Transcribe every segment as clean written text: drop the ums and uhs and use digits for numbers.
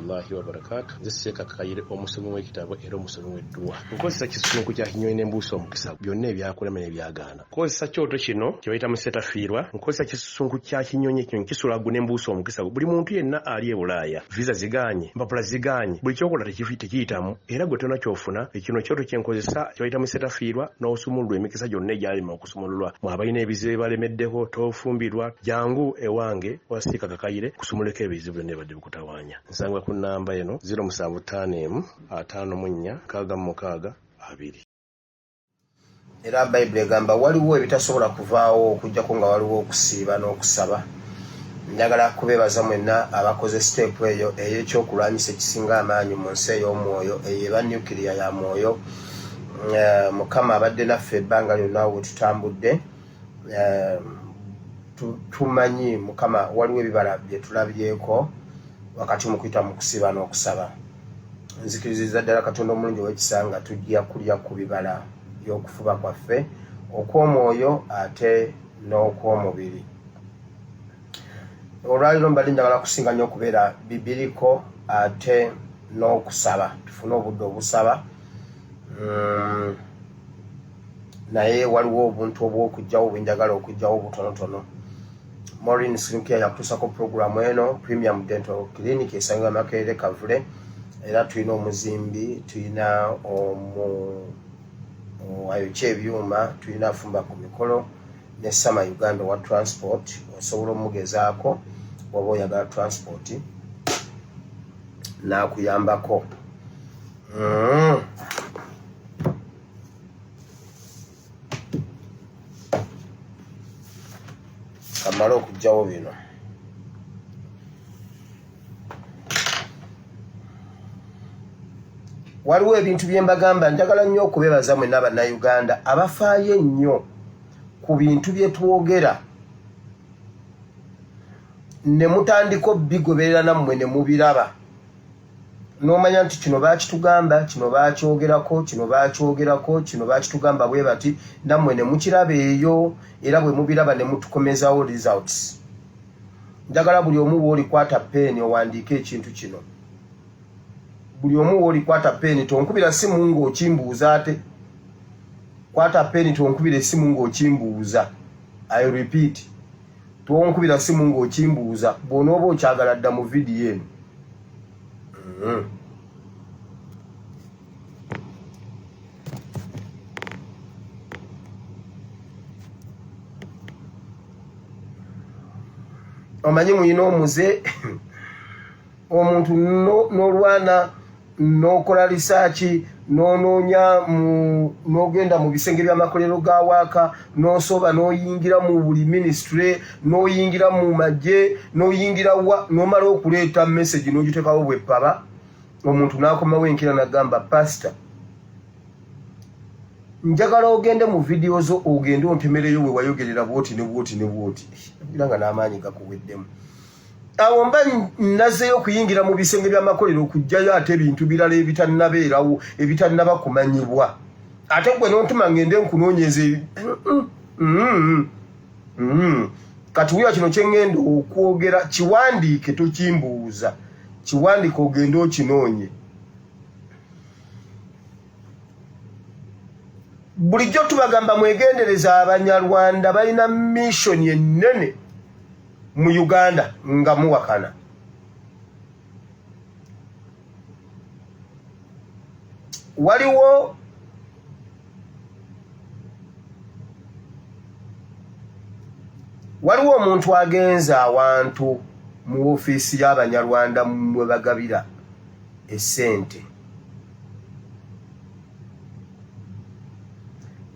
Warahmatullahi wabarakatu. Nze Seeka Kakayire, omusomi w'ekitabo era omusomi w'edduwa. Nkozesa kisusunku kya kinyonyi ne mbuusa omukisa byonna ebyakulema n'ebyagaana. Nkozesa kyoto kino kye bayita musetafiirwa. Nkozesa kisusunku kya kinyonyi, ekinyonyi kisula ggu ne mbuusa omukisa buli muntu yenna ali e Bulaaya. Visa zigaanye, empapula zigaanye, buli ky'okola tekiyitamu era gwe tolina ky'ofuna. Kino kyoto kye nkozesa kye bayita musetafiirwa n'osumululwa emikisa gyonna egyalema okusumululwa. Mwe abalina ebizibu ebibalemeddeko, tofumbirwa, jangu ewange wa Seeka Kakayire nkusumululeko ebizibu byonna ebibadde bikutawaanya. Nsangibwa ku nnamba eno 0751 54 62. Era Bayibuli egamba waliwo ebitasobola kuvaawo okujjako nga waliwo okusiiba n'okusaba. Njagala kubeebaza mwenna abakoze siteepu eyo ey'ekyokulwanyisa ekisinga amaanyi mu nsi ey'omwoyo, eyo eba nukiriya ya mwoyo. Mukama abadde naffe ebbanga lyonna we tutambudde. Tumanyi Mukama waliwo ebibala bye tulabyeko wakati mu kuyita mu kusiiba n'okusaba. Nzikiririza ddala Katonda omulungi ow'ekisa nga tujja kulya ku bibala by'okufuba kwaffe okw'omwoyo ate n'okw'omubiri. Olwaliro mbadde njagala kusinga nnyo okubeera bibiriko ate n'okusaba, tufune obudde obusaba. Naye waliwo obuntu obw'okugyawo bwe njagala okugyawo obutonotono. Maureen Skincare yakutuusako pulogulaamu eno, Premium Dental Clinic esangibwa Makerere Kavule, era tulina omuzimbi, tulina ayokya ebyuma, tulina afumba ku mikolo ne Sama Uganda owa transport, osobola omugezaako bw'oba oyagala transport n'akuyambako. Kamale okugyawo bino. Waliwo ebintu bye mbagamba, njagala nnyo okubebaza mwenna Bannayuganda abafaayo ennyo ku bintu bye twogera ne mutandika obigoberera nammwe ne mubiraba, n'omanya nti kino baakitugamba, kino baakyogerako, kino baakyogerako, kino baakitugamba bwe bati, nammwe ne mukiraba eyo, era bwe mubiraba ne mutukomezawo results. Njagala buli omu w'olikwata peeni owandiike ekintu kino. Buli omu w'olikwata peeni, tonkubira simu ng'okimbuuza ate. Kwata peeni, tonkubira essimu ng'okimbuuza. I repeat, tonkubira simu ng'okimbuuza. Bw'onooba okyagala dda mu vidiyo eno. Omanyi muyina omuze, omuntu n'olwana n'okola lisaaki n'onoonya n'ogenda mu bisenge by'amakolero ga waaka n'osooba n'oyingira mu buli minisitule n'oyingira mu magye n'oyingira wa n'omala okuleeta mesegi n'ogiteekawo bweppaba, omuntu n'akomawo enkira n'agamba pasita njagala ogende mu vidiyo zo ogende ontemereyo we wayogerera bwoti ne bwoti ne bwoti, era nga n'amaanyi gakuweddemu. Awo mba nazeeyo okuyingira mu bisenge by'amakolero okuggyayo ate ebintu birala ebitannabeerawo, ebitannaba kumanyibwa, ate gwe n'ontuma ngende nkunoonyeza. Kati wulira kino kye ŋŋenda okwogera, kiwandiike, tokimbuuza, kiwandiike ogende okinoonye. Bulijjo tubagamba mwegendereza, Abanyarwanda balina mission ennene mu Uganda nga muwakana. Waliwo omuntu agenze awantu mu ofiisi y'Abanyarwanda mwe bagabira essente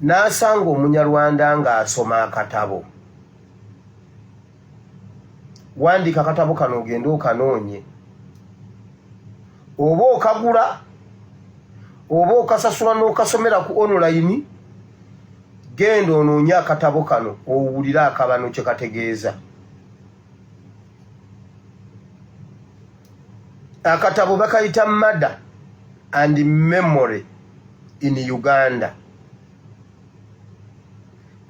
n'asanga Omunyarwanda ng'asoma akatabo. Wandiika akatabo kano ogende okanoonye, oba okagula oba okasasula n'okasomera ku online. Genda onoonye akatabo kano owulire akabano kye kategeeza. Akatabo bakayita Murder and Memory in Uganda,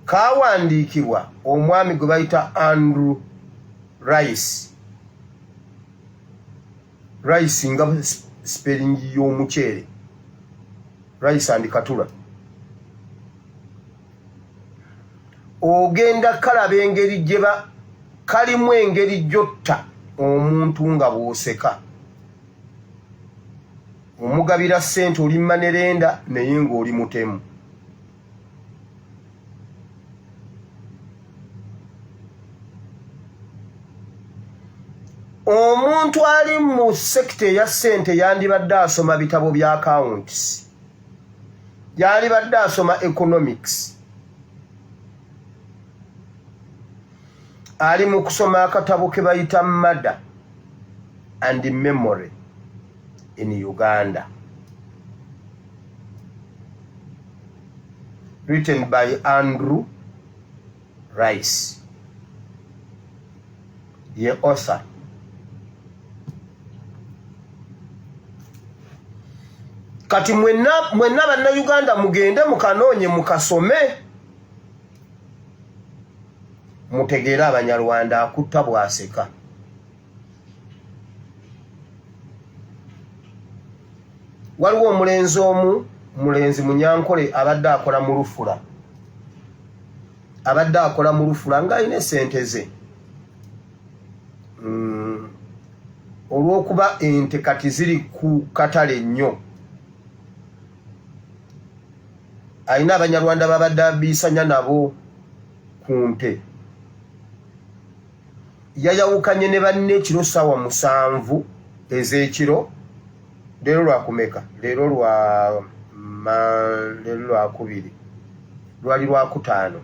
kawandiikibwa omwami gwe bayita Andrew Rice. Rice nga spelling y'omuceere, Rice and Katula. Ogenda kalaba engeri gye kalimu engeri gy'otta omuntu nga bw'oseka. Omugabira ssente, oli manerenda, naye ng'oli mutemu. Omuntu ali mu sector eya ssente yandibadde asoma bitabo bya accounts, yandibadde asoma economics. Ali mu kusoma akatabo ke bayita Murder and Memory in Uganda, written by Andrew Rice, ye author. Kati mwenna mwenna Bannayuganda, mugende mukanoonye, mukasome, mutegeere Abanyarwanda akutta bwaseka. Waliwo omulenzi omu, mulenzi Munyankole, abadde akola mu lufula, abadde akola mu lufula ng'alina esente ze. Olw'okuba ente kati ziri ku katale nnyo, alina Abanyarwanda babadde abiisanya nabo ku nte. Yayawukanye ne banne ekiro ssaawa 7 ez'ekiro. Leero lwakumeka? Leero lwa leero lwakubiri, lwali lwakutaano.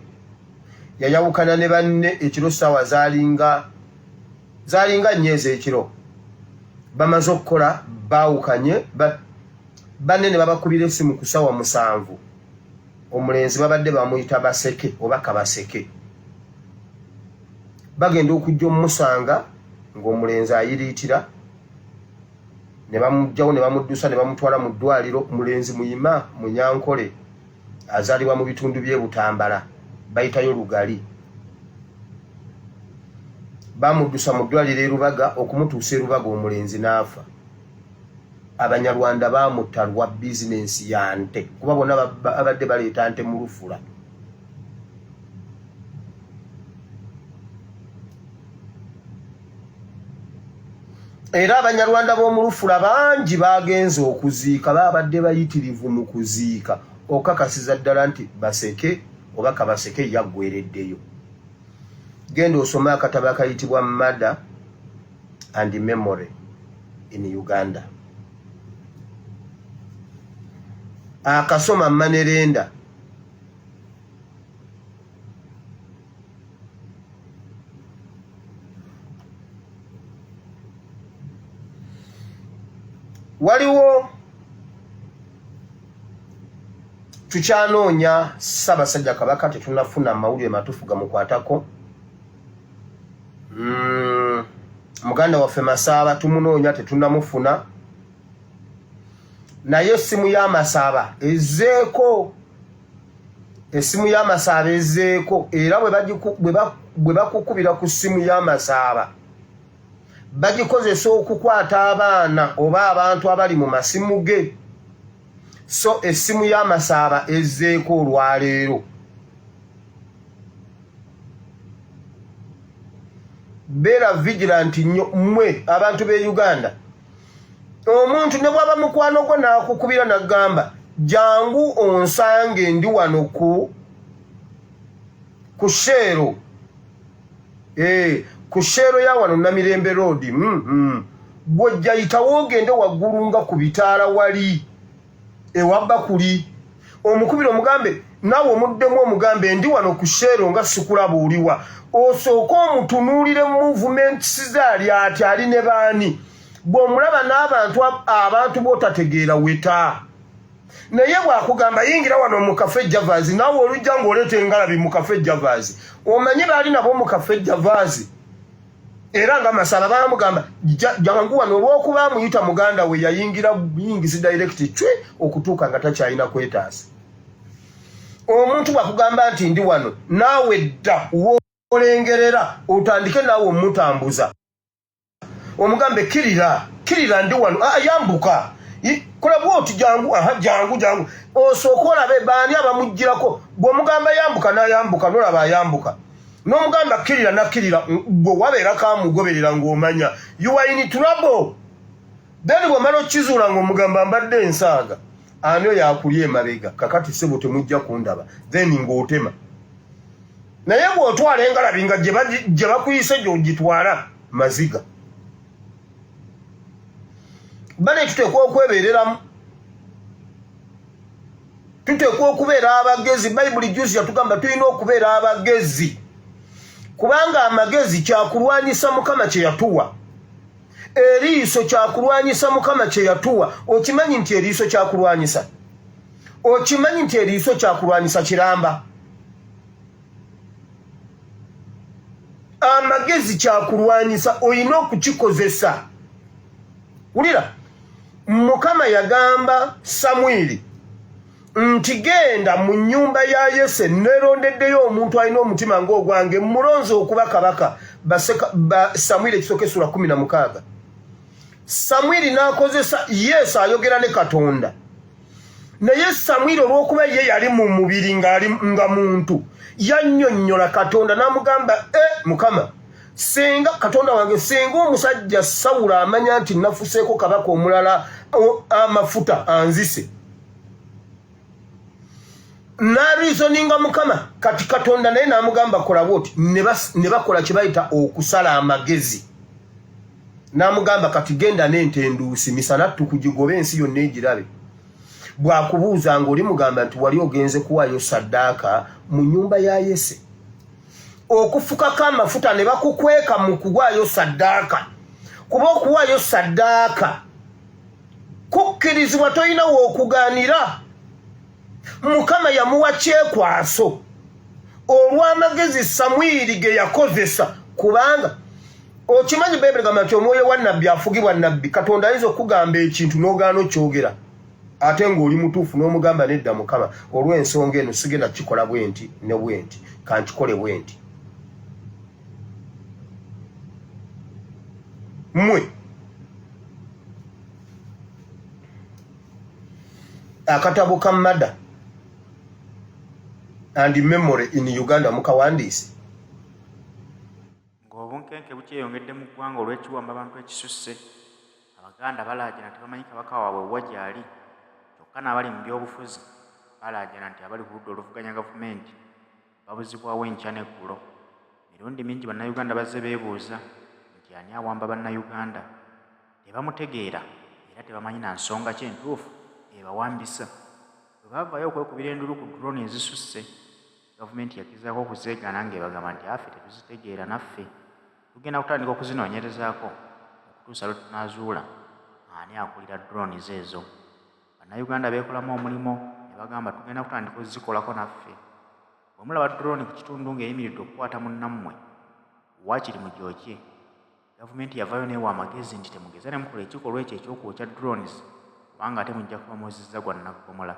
Yayawukana ne banne ekiro ssaawa zaalinga 4 ez'ekiro. Bamaze okukola, baawukanye, banne ne babakubira essimu ku ssaawa 7. Omulenzi babadde bamuyita Baseke oba Kabaseke. Bagenda okujja omumusanga ng'omulenzi ayiriitira, ne bamugjawo ne bamuddusa ne bamutwala mu ddwaliro. Mulenzi muyima, Munyankole, azaalibwa mu bitundu by'e Butambala, bayitayo Lugali. Bamuddusa mu ddwaliro e Lubaga. Okumutuusa e Lubaga, omulenzi n'afa. Abanyarwanda bamutta lwa bizinensi ya nte, kuba bonna babadde baleeta nte mu lufula. Era Abanyarwanda b'omu lufula bangi bagenze okuziika, babadde bayitirivu mu kuziika, okakasiza ddala nti Baseke oba Kabaseke yaggwereddeyo. Genda osome akatabo akayitibwa Murder and Memory in Uganda, akasoma manerenda. Waliwo tukyanoonya Ssaabasajja Kabaka, tetunafuna mawulire matuufu gamukwatako. Muganda waffe Masaaba tumunoonya, tetunamufuna, naye essimu y'Amasaaba ezzeeko, essimu y'Amasaaba ezzeeko. Era bwe bakukubira ku ssimu y'Amasaaba, bagikozesa okukwata abaana oba abantu abali mu masimu ge. So essimu y'Amasaaba ezzeeko olwaleero. Beera vigilant nnyo mmwe abantu b'e Uganda. Omuntu ne bwaba mukwano gwo n'akukubira n'agamba, "Jangu onsange, ndi wano ku Shell, ku Shell ya wano Namirembe Road." Bw'ojja yitawo ogende waggulu nga ku bitaala wali ewa Bakuli. Omukubira omugambe, naawe omuddemu omugambe, "Ndi wano ku Shell nga sikulaba, oliwa?" Osooke omutunuulire movements ze, ali ati, ali ne baani. Bw'omulaba n'abantu, abantu b'otategeera, weta. Naye bw'akugamba, "Yingira wano mu Cafe Javas," naawe olujja ng'oleeta engalabi mu Cafe Javas, omanye baali nabo mu Cafe Javas. Era nga Masaba bamugamba, "Jangu wano," olw'okuba amuyita muganda we, yayingira buyingizi direct cwe okutuuka nga takyalina kwetaasa. Omuntu bwakugamba nti, "Ndi wano," naawe dda w'olengerera, otandike naawe omutambuza. Omugambe kirira, kirira ndi wano, yambuka. Kola bw'oti jangu, aha jangu jangu. Osooka olabe baani abamuggyirako. Bw'omugamba yambuka n'ayambuka, n'olaba ayambuka. N'omugamba kkirira n'akkirira, gwe wabeerako amugoberera ng'omanya you are in trouble. Then bw'omala okukizuula ng'omugamba mbadde nsaaga, ani oyo akuli emabega? Kakati ssebo temujja kundaba, then ng'otema. Naye bw'otwala engalabi nga gye bakuyise gy'ogitwala maziga. Bale tuteekwa okwebeereramu, tuteekwa okubeera abagezi. Bayibuli juzi yatugamba tulina okubeera abagezi, kubanga amagezi kyakulwanyisa Mukama kye yatuwa. Eriiso kyakulwanyisa Mukama kye yatuwa. Okimanyi nti eriiso kyakulwanyisa? Okimanyi nti eriiso kyakulwanyisa kiramba? Amagezi kyakulwanyisa, olina okukikozesa. Wulira, Mukama yagamba Samwiri nti genda mu nnyumba ya Yese, neerondeddeyo omuntu alina omutima ng'ogwange, mmulonze okuba kabaka. Samwiri ekisooka essula 16. Samwiri n'akozesa Yesu ayogera ne Katonda, naye Samwiri olw'okuba ye yali mu mubiri nga muntu, yannyonnyola Katonda n'amugamba, Mukama, singa Katonda wange, singa omusajja Sawulo amanya nti nafuseeko kabaka omulala amafuta anzise. N'arizoninga Mukama. Kati Katonda naye n'amugamba kola bw'oti, ne bakola kye bayita okusala amagezi. N'amugamba kati genda n'ente enduusi misana tukugigobe ensi yonna egirabe. Bw'akubuuza ng'oli mugamba nti wali ogenze kuwaayo saddaaka mu nnyumba ya Yese. Okufukako amafuta ne bakukweka mu kuwaayo saddaaka, kuba okuwaayo saddaaka kukkirizibwa, tolina w'okugaanira. Mukama yamuwa kyekwaso olw'amagezi Samwiri ge yakozesa, kubanga okimanyi Bayibuli egamba nti omwoyo wa nnabbi afugibwa nnabbi. Katonda ayinza okukugamba ekintu n'ogaana okyogera, ate ng'oli mutuufu, n'omugamba nedda Mukama, olw'ensonga eno sigenda kukikola bwe nti ne bwe nti, kankikole bwe nti. Mmwe akatabo ka Murder and Memory in Uganda mukawandiise? Ng'obunkenke bukyeyongedde mu ggwanga olw'ekiwamba bantu ekisusse, Abaganda balaajana tebamanyi Kabaka waabwe wa gy'ali, kyokka n'abali mu byobufuzi balaajana nti abali ku ludda oluvuganya gavumenti babuzibwawo enkya n'eggulo. Mirundi mingi Bannayuganda bazze beebuuza nti ani awamba Bannayuganda? Tebamutegeera era tebamanyi na nsonga ki entuufu ebawambisa. Bwe baavaayo okwekubira enduulu ku drone ezisusse, gavumenti yagezaako okuzeegaana ng'ebagamba nti affe tetuzitegeera naffe tugenda kutandika okuzinoonyerezaako okutuusa lwe tunaazuula ani akulira drones ezo. Bannayuganda beekolamu omulimu ne bagamba tugenda kutandika okuzikolako naffe. Bwe mulaba drone ku kitundu ng'eyimiridde okukwata munnammwe, waakiri mugyokye. Gavumenti yavaayo n'ewa amagezi nti temugeza ne mukola ekikolwa ekyo eky'okwokya drones kubanga ate mujja kuba muzizza gwa nnaggomola.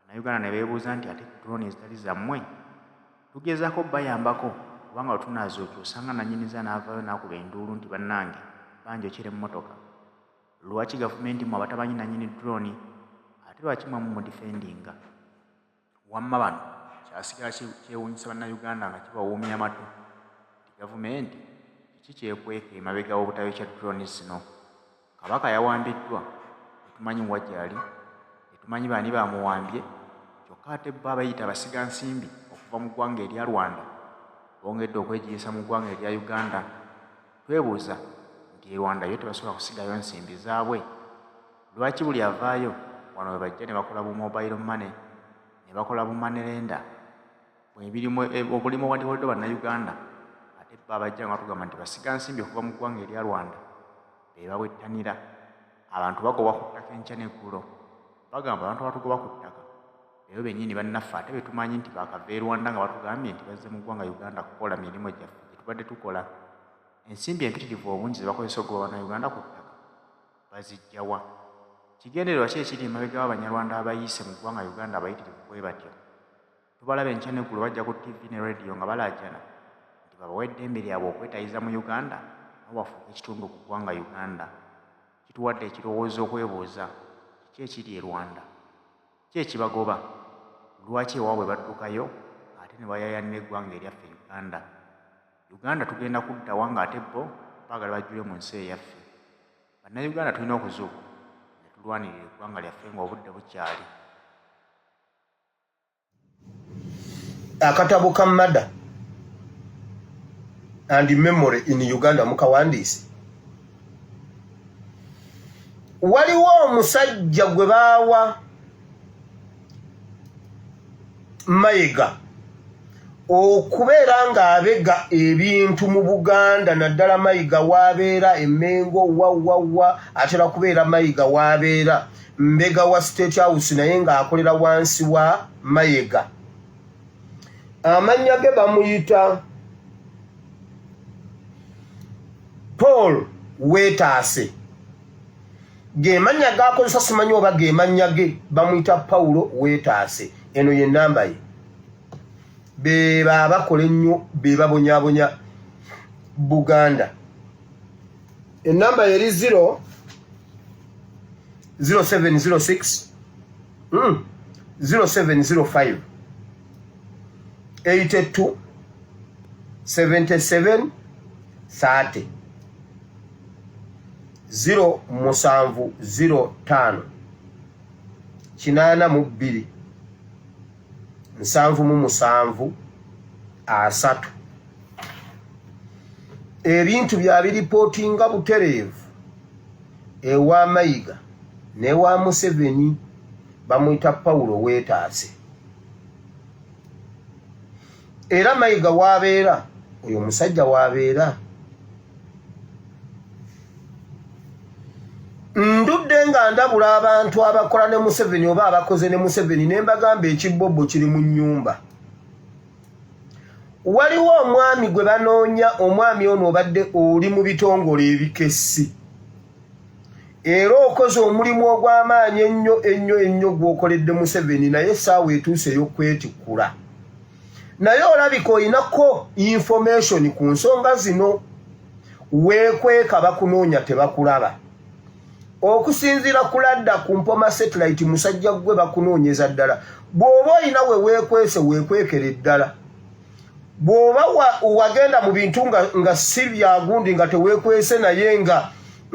Bannayuganda ne beebuuza nti ate drone ezitali zammwe? Tugezaako okubayambako kubanga lwe tunaazookya osanga nannyinizo anaavaayo n'akuba enduulu nti bannange banjokyera emmotoka. Lwaki gavumenti mmwe abatamanyi nannyini drone ate lwaki mmwe mumudifendinga? Wamma bano kyasigala kyewuunyisa Bannayuganda nga kibawuumya amatu nti gavumenti kiki ky'ekweka emabega w'obutayokya drone zino. Kabaka yawambiddwa tetumanyi wa gy'ali, tetumanyi baani bamuwambye, kyokka ate bo abeeyita abasigansimbi okuva mu ggwanga erya Rwanda bongedde okwegiisa mu ggwanga erya Uganda. Twebuuza nti e Rwanda yo tebasobola kusigayo nsimbi zaabwe? Lwaki buli avaayo wano we bajja ne bakola bu mobile money ne bakola bu money lender emirimu obulimu obwandikoleddwa Bannayuganda ate bo abajja nga batugamba nti basigansimbi okuva mu ggwanga erya Rwanda be babwettanira. Abantu bagobwa ku ttaka enkya n'eggulo. Bagamba abantu abatugoba ku ttaka beebo bennyini bannaffe ate be tumanyi nti baakava e Rwanda nga batugambye nti bazze mu ggwanga Uganda kukola mirimu gyaffe gye tubadde tukola. Ensimbi empitirivu obungi ze bakozesa okugoba Bannayuganda ku ttaka baziggya wa? Kigendererwa ki ekiri emabega w'Abanyarwanda abayiise mu ggwanga Uganda abayitirivu bwe batyo? Tubalaba enkya n'eggulo bajja ku ttivi ne leediyo nga balaajana nti babawe eddembe lyabwe okwetayiza mu Uganda nabo bafuuke ekitundu ku ggwanga Uganda. Kituwadde ekirowoozo okwebuuza kiki ekiri e Rwanda? Ki ekibagoba? Lwaki ewaabwe baddukayo ate ne bayaayaanira eggwanga eryaffe Uganda? Uganda tugenda kudda wa ng'ate bo baagala bajjule mu nsi eyaffe? Bannayuganda tulina okuzuukuka ne tulwanirira eggwanga lyaffe ng'obudde bukyali. Akatabo ka Murder and Memory in Uganda mukawandiise. Waliwo omusajja gwe baawa Mayiga okubeera ng'abega ebintu mu Buganda, naddala Mayiga w'abeera e Mmengo, wa atera kubeera Mayiga w'abeera mbega wa State House, naye ng'akolera wansi wa Mayiga. Amannya ge bamuyita Paul Weetaase, ge mannya g'akozesa, simanyi oba ge mannya ge, bamuyita Paulo Weetaase. Eno ye nnamba ye. Be babakola ennyo, be babonyabonya Buganda. Ennamba yeri 0 0706 0705 82 77 30 0 7 0 5 82 77 30. Ebintu byabiripootinga butereevu ewa Mayiga n'ewa Museveni. Bamuyita Pawulo Weetaase, era Mayiga w'abeera oyo omusajja w'abeera. Ndudde nga ndabula abantu abakola ne Museveni oba abakoze ne Museveni, ne mbagamba ekibobbo kiri mu nnyumba. Waliwo omwami gwe banoonya, omwami ono obadde oli mu bitongole ebikessi era okoze omulimu ogw'amaanyi ennyo ennyo ennyo gw'okoledde Museveni, naye essaawa etuuse ey'okwetikkula. Naye olabika olinako information ku nsonga zino, weekweka, bakunoonya tebakulaba. Okusinziira ku ladda ku Mpoma satellite, musajja gwe bakunoonyeza ddala. Bw'oba olina we weekwese, weekwekere ddala. Bw'oba wagenda mu bintu nga si byagundi, nga teweekwese, naye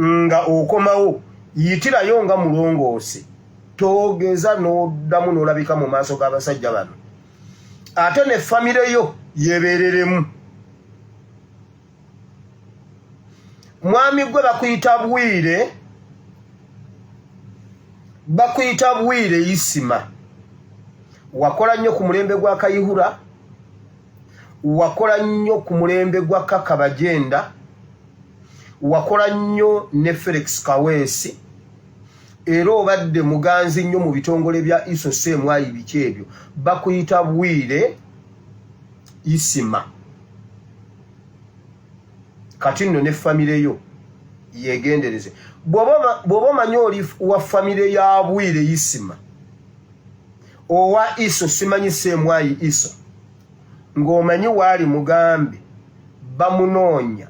nga okomawo, yitirayo nga mulongoose, togeza n'oddamu n'olabika mu maaso g'abasajja bano. Ate ne famire yo yebeereremu. Mwami gwe bakuyita Bwire, bakuyita Bwire Isima, wakola nnyo ku mulembe gwa Kayihura, wakola nnyo ku mulembe gwa Kaka Bagenda, wakola nnyo ne Felix Kaweesi, era obadde muganzi nnyo mu bitongole bya ISO CMI biki ebyo. Bakuyita Bwire Isima. Kati nno ne famire yo yegendereze. Bw'oba omanyi oli wa famire ya Bwire Isima owa ISO, simanyi CMI ISO, ng'omanyi waali, mugambe bamunoonya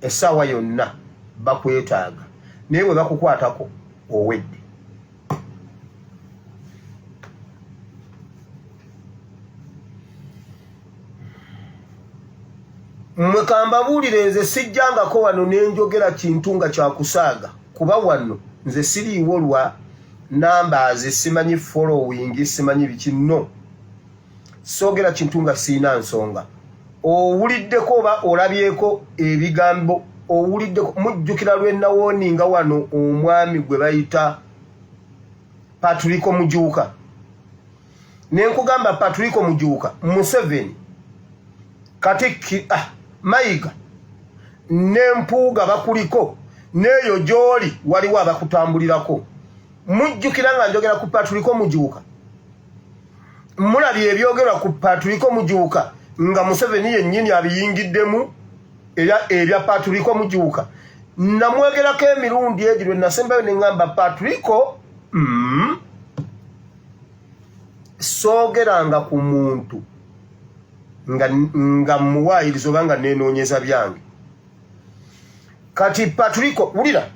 essaawa yonna, bakwetaaga, naye bwe bakukwatako owedde. Mmwe kambabuulire, nze sijjangako wano ne njogera kintu nga kyakusaaga, kuba wano nze siriiwo lwa numbers, simanyi following, simanyi biki. No soogera kintu nga siina nsonga. Owuliddeko oba olabyeko ebigambo, owuliddeko? Mujjukira lwe nawarninga wano omwami gwe bayita Patriko Mujuuka, ne nkugamba Patriko Mujuuka, Museveni, Katikki, Mayiga ne Mpuuga bakuliko, n'eyo gy'oli waliwo abakutambulirako. Mujjukira nga njogera ku Patriko Mujuuka? Mulabye ebyogerwa ku Patriko Mujuuka nga Museveni yennyini abiyingiddemu ebya Patriko Mujuuka? Namwogerako emirundi egyo lwe nasembayo ne ŋŋamba Patriko, soogeranga ku muntu nga muwaayiriza oba nga neenoonyeza byange. Kati Patrico, wulira,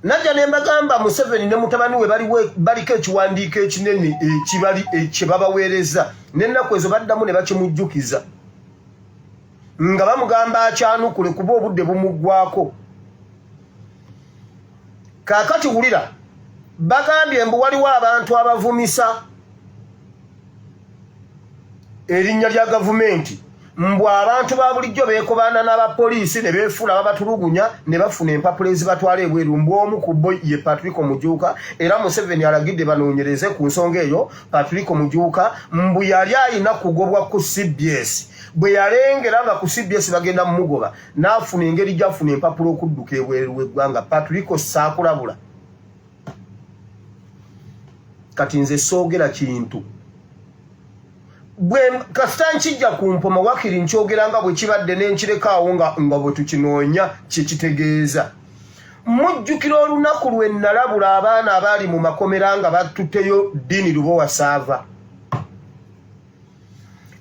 najja ne mbagamba Museveni ne mutabani we baliko ekiwandiiko ekinene ekibali kye babaweereza, n'ennaku ezo baddamu ne bakimujjukiza nga bamugamba akyanukule kuba obudde bumuggwako. Kaakati wulira, bagambye mbu waliwo abantu abavumisa erinnya lya gavumenti, mbu abantu ba bulijjo beekobaana n'abapoliisi ne beefuula babatulugunya ne bafuna empapula ezibatwala ebweru. Mbu omu ku bo ye Patrico Mujuuka, era Museveni alagidde banoonyereze ku nsonga eyo. Patrico Mujuuka mbu yali alina kugobwa ku CBS, bwe yalengera nga ku CBS bagenda mumugoba, n'afuna engeri gy'afuna empapula okudduka ebweru w'eggwanga. Patrico, saakulabula? Kati nze soogera kintu bwe kasita nkijja ku mpoma, wakiri nkyogera nga bwe kibadde n'enkirekaawo nga bwe tukinoonya kye kitegeeza. Mujjukira olunaku lwe nalabula abaana abaali mu makomera nga batuteyo Ddiini Lubowa Saava,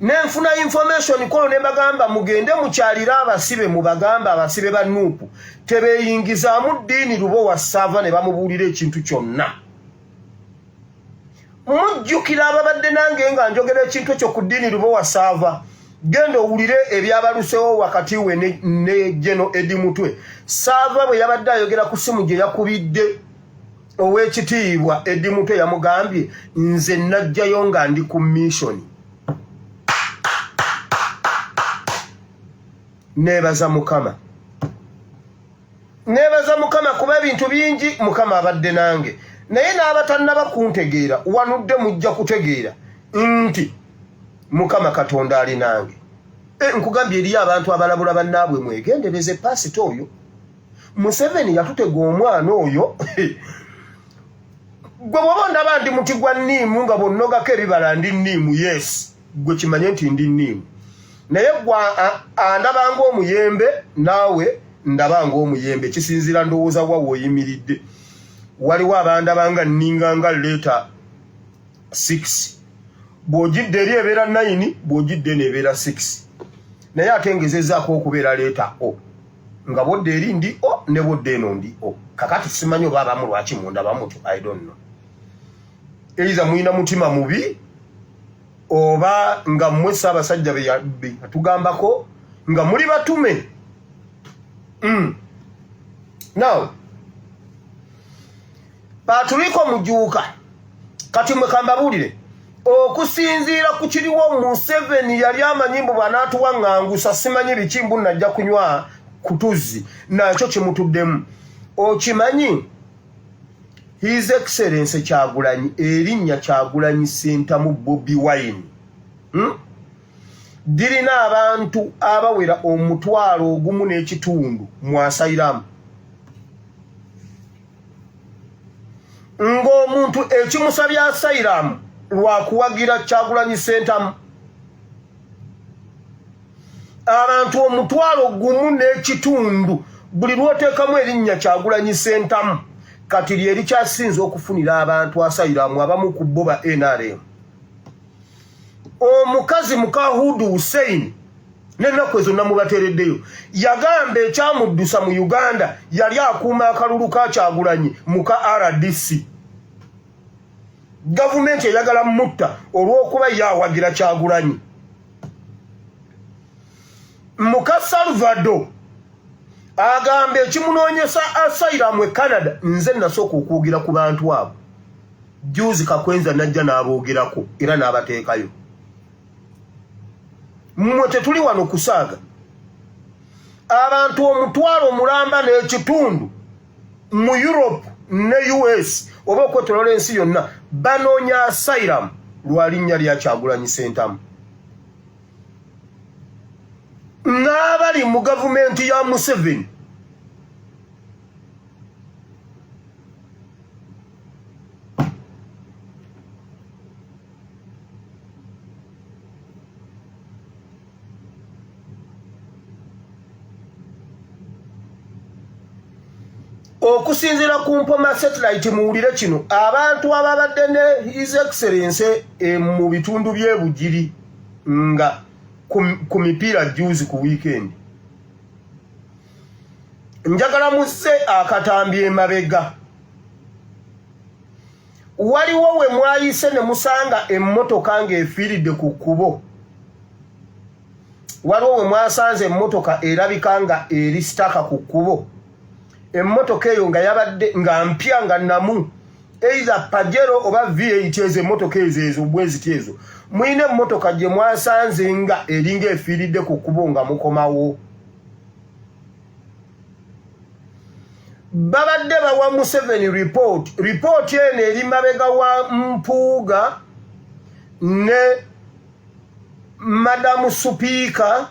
nenfuna information kolo ne mbagamba mugende mukyalire abasibe, mubagamba abasibe ba NUP tebeeyingizaamu Ddiini Lubowa Saava ne bamubuulira ekintu kyonna. Mujjukira ababadde nange nga njogera ekintu ekyo ku Ddiini Lubowa Saava? Genda owulire ebyabalusewo wakati we ne Geno Edi Mutwe. Saava bwe yabadde ayogera ku simu gye yakubidde ow'ekitiibwa Edi Mutwe, yamugambye, "Nze najjayo nga ndi ku mission, neebaza Mukama, neebaza Mukama kuba ebintu bingi Mukama abadde nange." Naye n'abatannaba kuntegeera wanudde, mujja kutegeera nti Mukama Katonda ali nange. Nkugambye, eriyo abantu abalabula bannaabwe, mwegendereze pasita oyo. Museveni yatutega omwana oyo. Gwe bwoba ondaba ndi muti gwa nniimu nga bwonnogako ebibala ndi nniimu, yes, gwe kimanye nti ndi nniimu. Naye gwe andaba ng'omuyembe, naawe ndaba ng'omuyembe, kisinziira ndowooza wa w'oyimiridde. Waliwo abandaba nga nninga nga letter 6, bw'ogidde eri ebeera 9, bw'ogidde eno ebeera 6. Naye ate ngezezaako okubeera letter O, nga bwodda eri ndi O, ne bwodda eno ndi O. Kakati simanyi oba abamu lwaki mundaba mutyo, I don't know. Eiza mulina mutima mubi oba nga mmwe Ssaabasajja be yatugambako nga muli batume. Now Patrico Mujuuka, kati mwe kambabuulire, okusinziira ku kiriwo, Museveni yali amanyi mbu bw'anaatuwaŋŋangusa simanyi biki, mbu najja kunywa kutuzzi, nakyo kimutuddemu. Okimanyi His Excellence Kyagulanyi, erinnya Kyagulanyi Sentamu Bobi Wine, Dirina abantu abawera 1,500 mu asylum, ng'omuntu ekimusabye asylum lwakuwagira Kyagulanyi Sentamu. Abantu 1,500 buli lwoteekamu erinnya Kyagulanyi Sentamu. Kati lyerikyasinza okufunira abantu asylum, abamu ku bo ba NRM. Omukazi mukahudu Hussein, n'ennaku ezo namubateereddeyo, yagamba ekyamuddusa mu Uganda yali akuuma akalulu ka Kyagulanyi muka RDC. Gavumenti eyagala mutta olw'okuba ye awagira Kyagulanyi. Muka Salvador agamba ekimunoonyesa asylum e Canada. Nze nasooka okwogera ku bantu abo juzi, Kakwenza najja n'aboogerako era n'abateekayo. Mmwe tetuli wano kusaaga. Abantu 1,500 mu Europe ne US oba okwetolola ensi yonna banoonya asylum lwa linnya lya Kyagulanyi Sentamu. N'abali mu gavumenti ya Museveni okusinziira ku Mpoma Satellite, muwulire kino, abantu ababadde ne His Excellence mu bitundu by'e Bugiri nga ku mipiira juzi ku weekend. Njagala muzze akatambi emabega. Waliwo we mwayise ne musanga emmotoka ng'efiiridde ku kkubo. Waliwo we mwasanze emmotoka erabika nga eri sitaka ku kkubo. Emmotoka eyo nga yabadde nga mpya nga namu, either Pajero oba V8, ezo emmotoka ezo ezo bweziti ezo. Mulina emmotoka gye mwasanze nga eringa efiiridde ku kkubo nga mukomawo. Babadde bawa Museveni report. Report eno eri mabega wa Mpuuga ne Madamu Supiika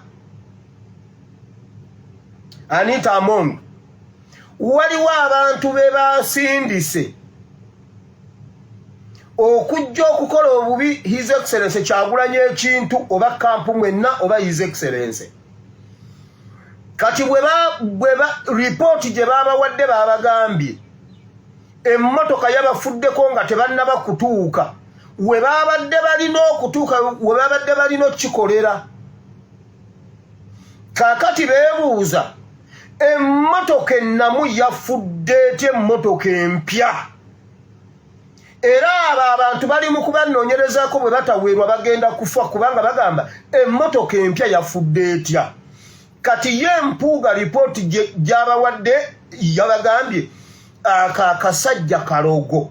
Anita Among. Waliwo abantu be basindise okujja okukola obubi His Excellence Kyagulanyi ekintu oba kampu mwenna oba His Excellence. Kati bwe ripooti gye babawadde babagambye emmotoka yabafuddeko nga tebannaba kutuuka we babadde balina okutuuka, we babadde balina okukikolera. Kaakati beebuuza emmotoka ennamu yafudde etya emmotoka empya? Era abo abantu bali mu kubanoonyerezaako, bwe bataweerwa bagenda kufa, kubanga bagamba emmotoka empya yafudde etya? Kati ye Mpuuga ripooti gy'abawadde yabagambye aka akasajja kalogo,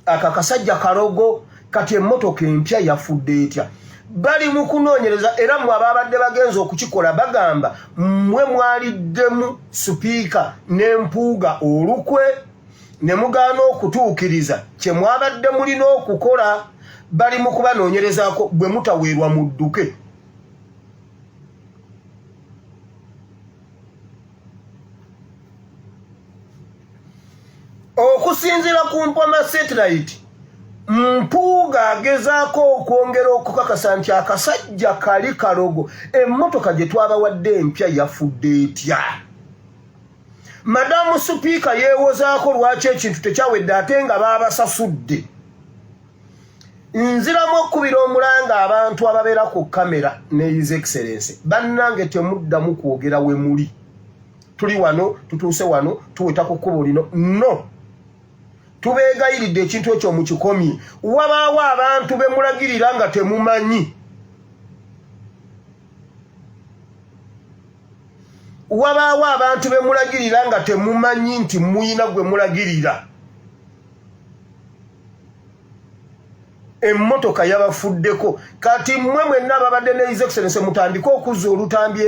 aka akasajja kalogo. Kati emmotoka empya yafudde etya? Bali mu kunoonyereza. Era mmwe ababadde bagenza okukikola, bagamba mmwe mwaliddemu Supiika ne Mpuuga olukwe ne mugaana okutuukiriza kye mwabadde mulina okukola. Bali mu kubanoonyerezaako, bwe mutaweerwa mudduke. Okusinziira ku Mpoma Satellite, Mpuuga agezaako okwongera okukakasa nti akasajja kali kalogo, emmotoka gye twabawadde empya yafudde etya? Madamu Supiika yeewozaako lwaki ekintu tekyawedde ate nga baabasasudde. Nziramu okukubira omulanga abantu ababeera ku kamera ne His Excellence, bannange temuddamu kwogera we muli. Tuli wano, tutuuse wano, tuweta ku kkubo lino. No, tubeegayiridde ekintu ekyo mukikomye. Wabaawo abantu be mulagirira nga temumanyi. Wabaawo abantu be mulagirira nga temumanyi nti muyina gwe mulagirira. Emmotoka yabafuddeko. Kati mmwe mwenna ababadde ne His Excellence mutandike okuzza olutambi.